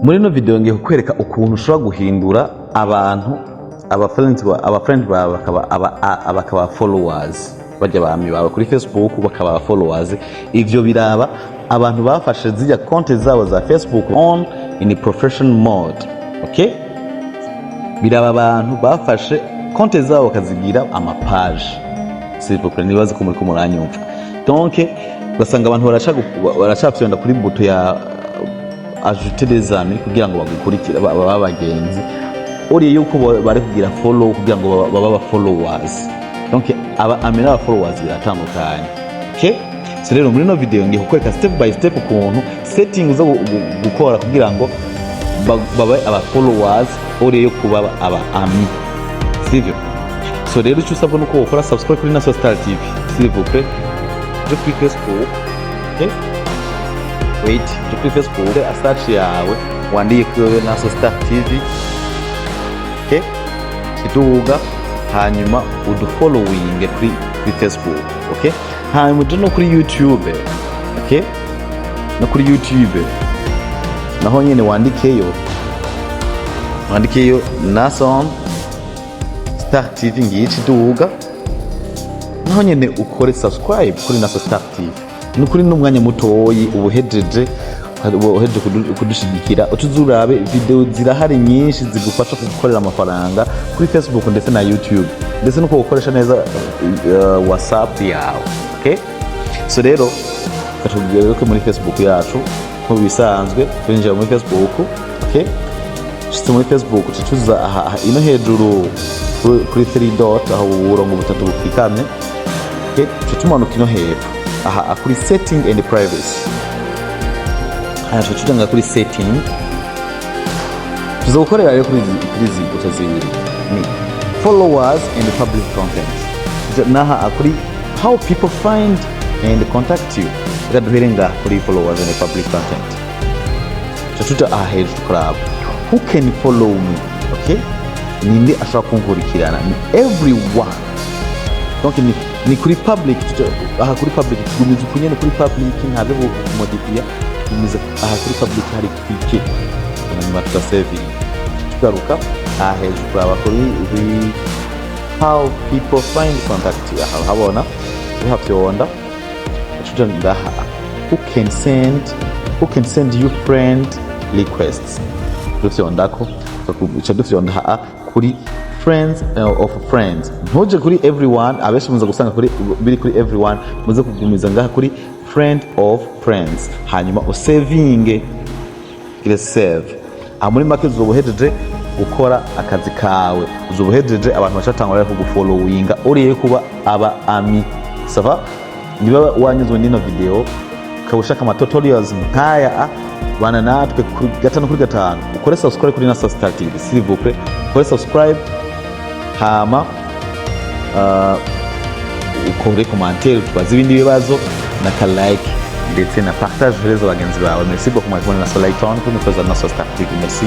Muri ino video ngiye kukwereka ukuntu ushobora guhindura abantu aba friend bawe bakaba followers, bajya bami bawe kuri Facebook bakaba followers. Ivyo biraba abantu bafashe zirya konti zabo za Facebook on in professional mode, okay? Biraba abantu bafashe konti zabo bakazigira amapages. S'il vous plaît, nibaze ko muriko muranyumva. Donc ugasanga abantu baracafyonda kuri bouton ya ajouter des amis kugira ngo bagukurikire, babe abagenzi, uriye yuko bari kugira follow kugira ngo babe aba followers. Donc aba amis n'aba followers biratandukanye, okay? So rero muri ino video ngiye kukwereka step by step ukuntu setting zo gukora kugira ngo babe aba followers uriye yo kuba aba amis, sivyo? So rero icyo usabwa nuko ukora subscribe kuri Naso Star TV, s'il vous plaît. Je kuri Facebook, okay? Wait, je kuri Facebook, search yawe wandike Naso Star TV, okay? Kiduga, hanyuma udufollowing kuri Facebook, okay? Hanyuma uje no kuri YouTube, okay? No kuri YouTube naho nyene wandikeyo Nason Star TV, ngiyi iduga. Naho nyene ukore subscribe kuri Naso Star TV. Ni ukuri n'umwanya mutoyi uba uhejeje kudushigikira. Utuzurabe video zirahari nyinshi zigufasha gukorera amafaranga kuri Facebook ndetse na YouTube, ndetse no gukoresha neza WhatsApp yawe, okay? So rero katubwire muri Facebook yacu nk'ubu bisanzwe twinjira muri Facebook, okay? Ushitse muri Facebook, uca aha ino hejuru kuri 3 dot, aho uburongo butatu bukikamye, okay? Uca tumanuka ino hepfo aha kuri setting and privacy. Hanyuma tuca tuja kuri setting. Tuza gukorera rero kuri izi bouton zibiri, ni followers and public content. Naha kuri how people find and contact you. Reka duhere ngaha kuri followers and public content. Tuca tuja aha hejuru tukaraba who can follow me, okay? Ninde ashobora kunkurikirana? Ni everyone. Donc ni kuri public. Aha kuri public tugumiza uku nyene kuri public, ntabyo kumodifiya. Tugumiza aha kuri public, hari click, hanyuma tugasevinga. Tugaruka aha hejuru kuraba kuri how people find contact. Aha habona uhafyonda, tuja ngaha who can send you friend requests. Dufyondako, tuca dufyonda aha kuri friends of friends. Ntuje kuri everyone. Abenshi muza gusanga kuri biri kuri everyone. Muze kugumiza ngaha kuri friend of friends, hanyuma usevinge, gire save. Aha muri make uzoba uhejeje gukora akazi kawe, uzoba uhejeje. Abantu bacatangura rero kugufollowinga uriye kuba aba amis. Ça va? Niba wanyuzwe n'ino video, ukaba ushaka ama tutorials nk'aya, bana natwe kuri gatanu kuri gatanu. Ukore subscribe kuri Nasa Star TV, s'il vous plaît. Ukore subscribe, hama ukore commentaire, tubaze ibindi bibazo, na ka like ndetse na partage, uhereze bagenzi bawe. Merci beaucoup. Mwari kumwe na Solighton kuri micro za Nasa Star TV. Merci.